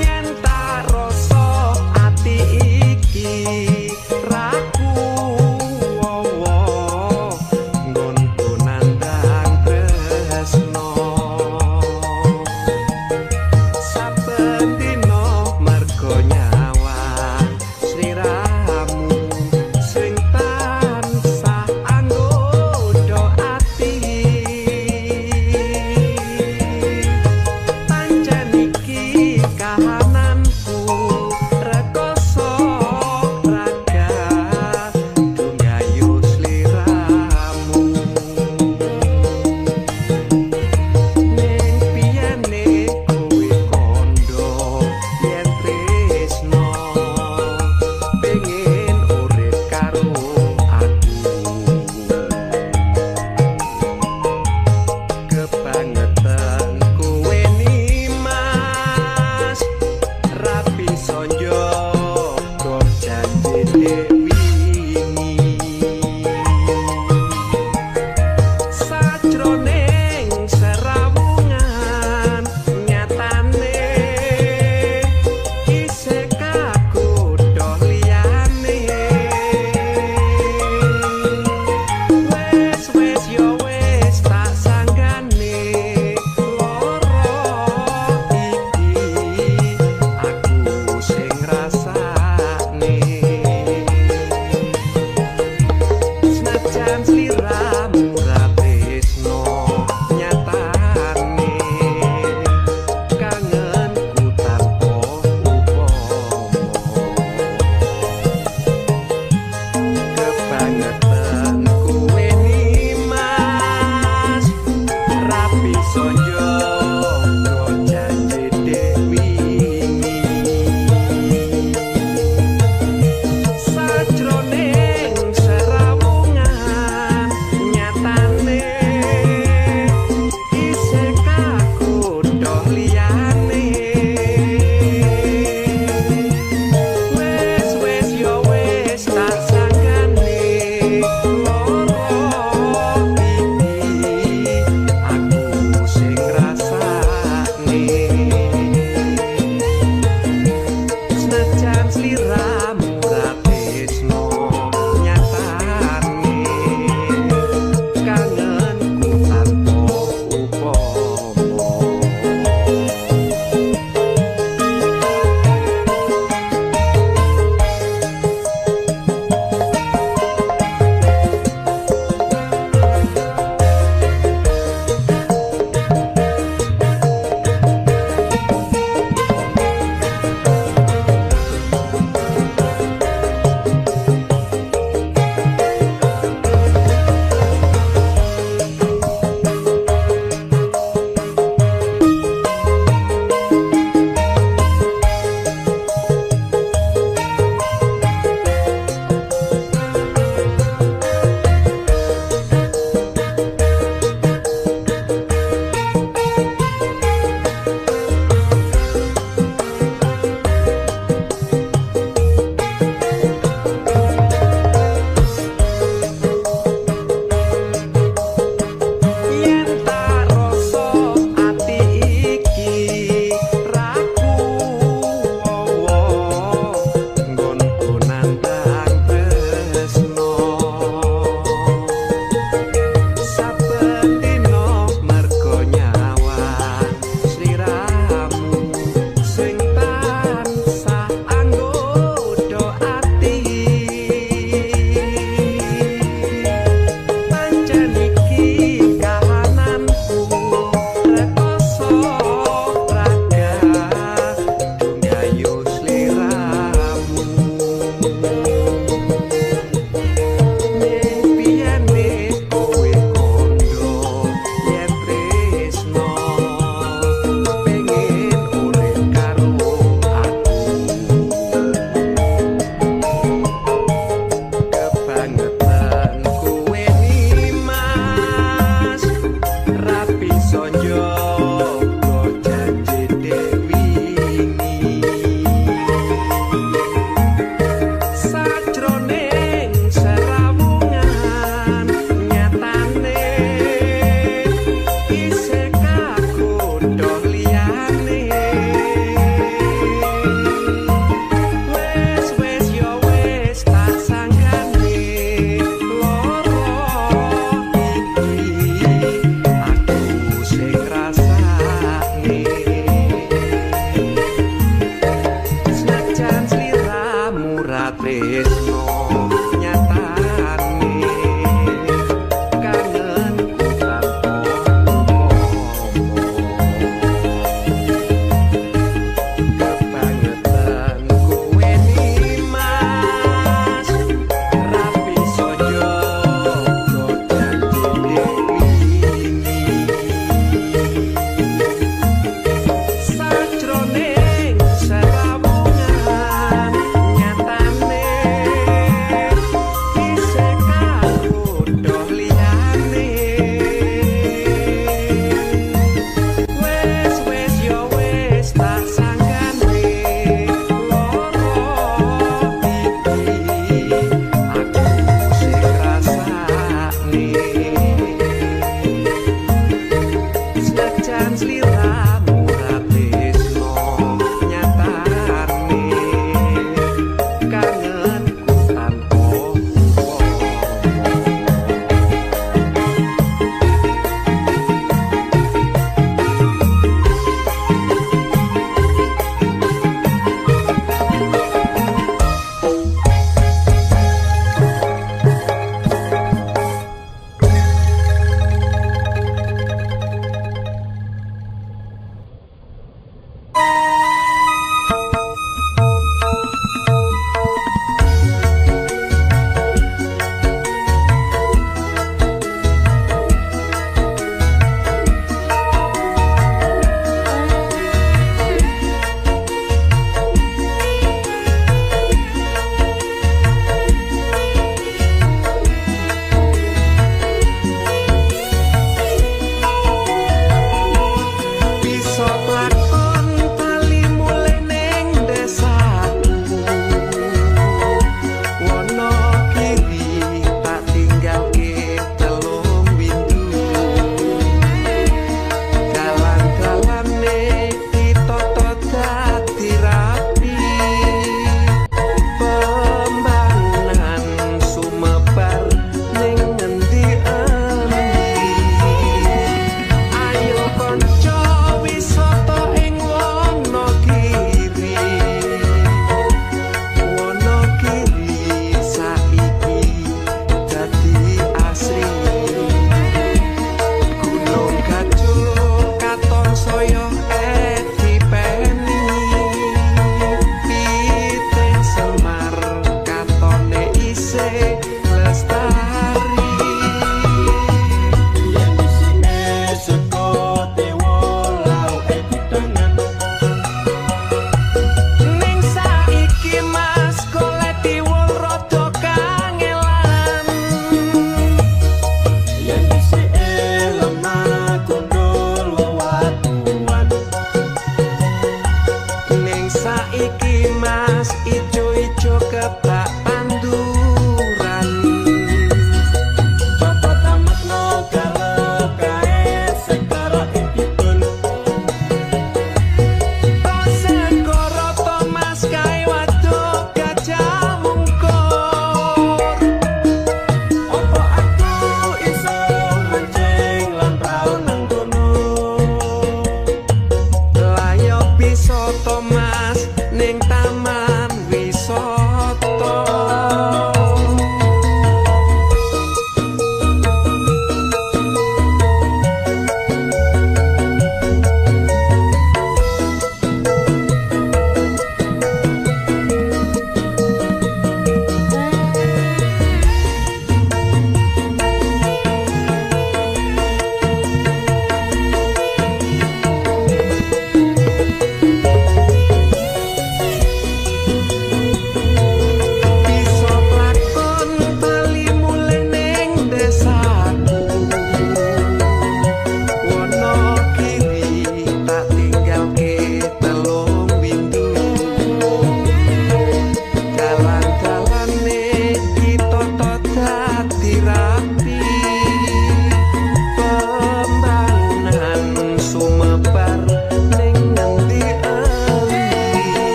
Yen tak rasa ati iki ra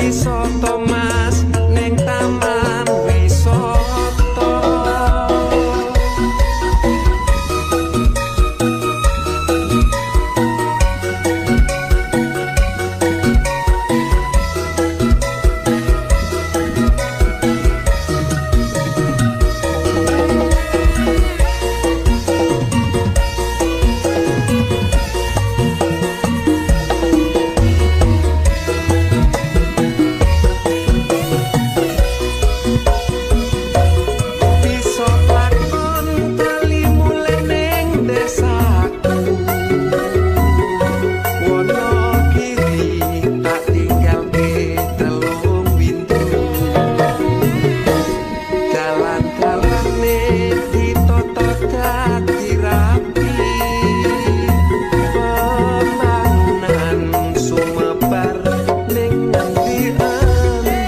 Bisa Mas ning taman wisata. Bisa lakon tali mulih ning desaku. Wonogiri tak tinggalke telung windu. Dalan-dalane ditata dadi rapi. Pembangunan sumebar ning ngendi-endi.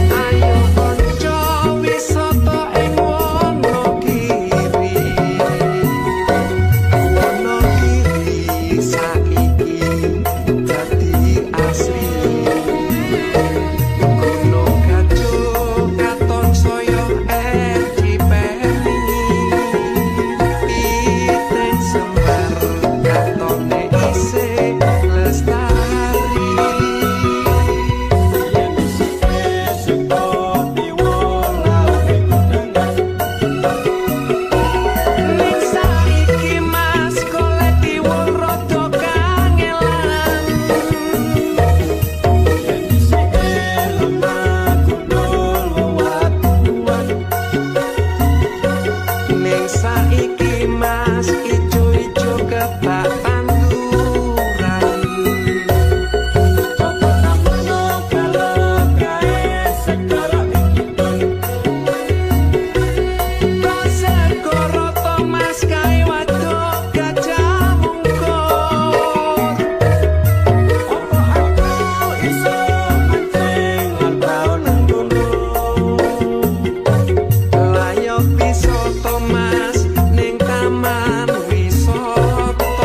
Ayo kanca wisata ing Wonogiri. Wonogiri saiki dadi asri. Gunung Kacung katon saya eci-peni. Piting Semar katone isih lestari. Yen dhisike suka diwolake kudangan. Ning saiki Mas golek wong rada kangelan. Yen dhisike lemah gundul wewatuan. Ning saiki Mas ijo-ijo kebak tanduran. Coba tamono kalau kae segara iki don. Segara to Mas kae waduk Gajah Mungkur. Apa aku iso mancing lan tau nang kono? Layo bisa to Mas ning taman wisata.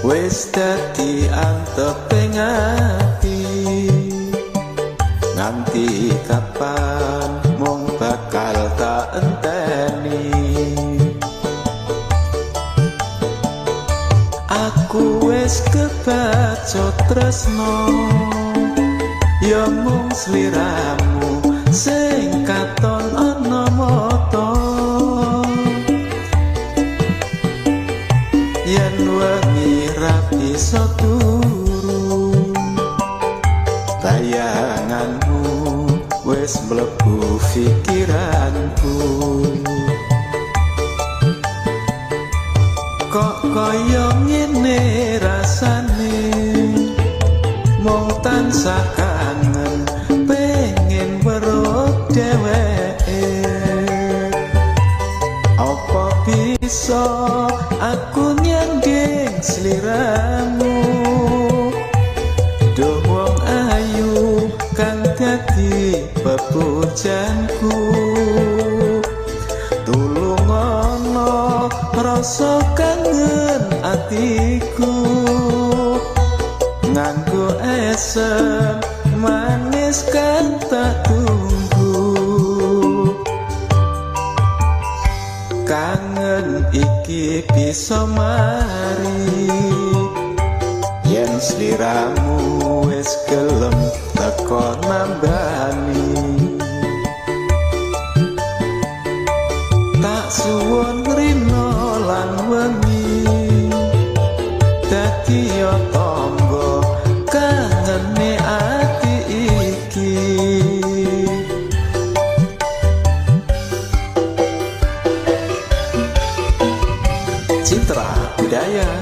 Wis dadi anteping ati, nganti kapan mung bakal tak enteni. Aku wis kebacut tresno, ya mung sliramu sing katon ana mata. Yen wengi ra bisa turu, bayanganmu wis mlebu pikiranku. Kok kaya ngene rasane, mung tansah kangen pengen weruh dheweke. Apa bisa aku nyanding sliramu, duh wong ayu kang dadi pepujanku. Tulung ana rasa kangen atiku. Nganggo esem manis kang tak tunggu. Kangen iki bisa mari yen sliramu wis gelem teko nambani. Tak suwun rino lan wengi dadi yo tangga kangene ati iki. Citra Budaya.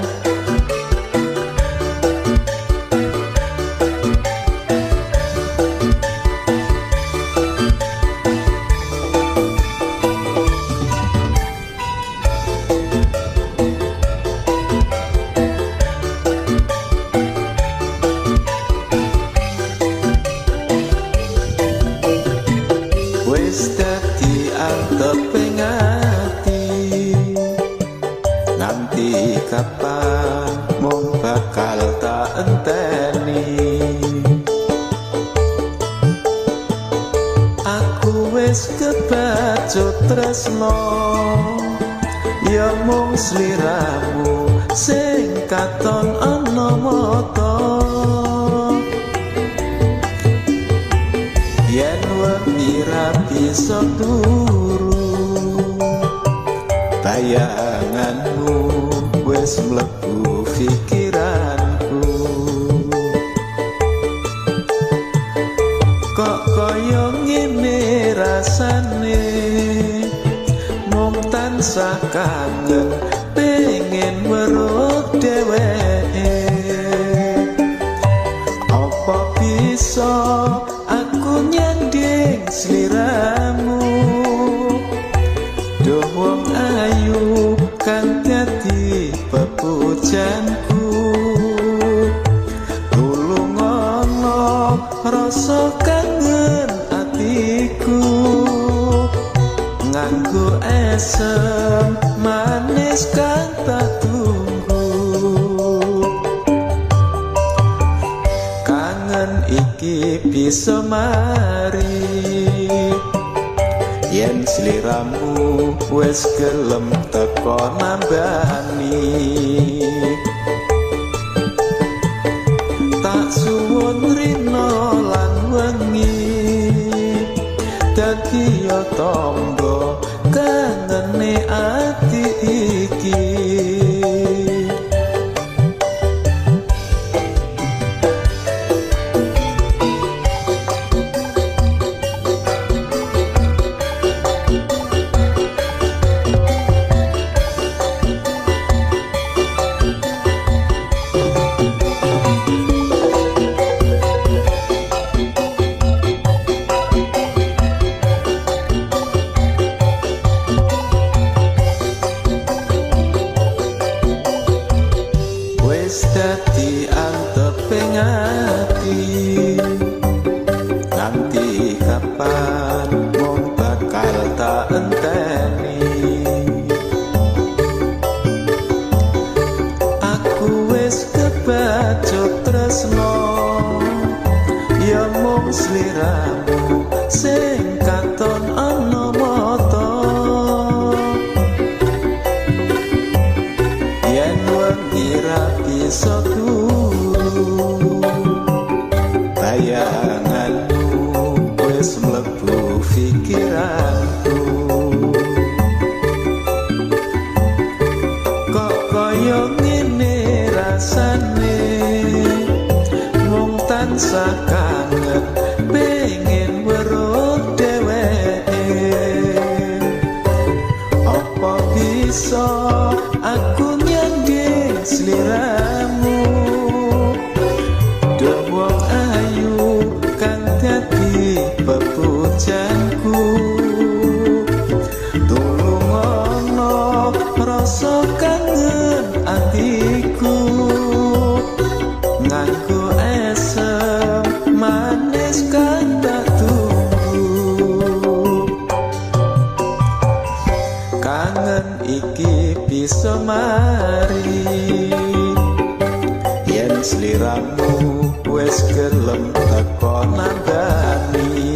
Wis dadi anteping ati, nanti kapan mung bakal tak enteni. Aku wis kebacut tresno, ya mung sliramu sing katon ana mata. Yen wengi ra bisa turu, bayanganmu wis mlebu pikiranku. Kok kaya ngene rasane, mung tansah kangen pengen weruh dheweke. Apa bisa aku nyanding sliramu, duh wong ayu kang dadi pepujanku. Tulungono rasa kangen atiku, nganggo esem manis kang tak tunggu. Kangen iki bisa mari yen sliramu wis gelem teko nambani. Tak suwun rino lan wengi dadi yo tangga kangene ati iki. Wis dadi anteping ati, nanti kapan mung bakal tak enteni. Aku wis kebacut tresno, ya mung sliramu sing katon ana mata. Yen wengi ra bisa turu, bayanganmu wis mlebu pikiranku. Kok kaya ngene rasane, mung tansah kangen pengen weruh dheweke. Apa bisa aku nyanding sliramu, duh wong ayu kang dadi pepujanku. Tulungono rasa kangen atiku, nganggo esem manis kang tak tunggu. Kangen iki bisa mari yen sliramu ketemu, wis gelem teko nandani.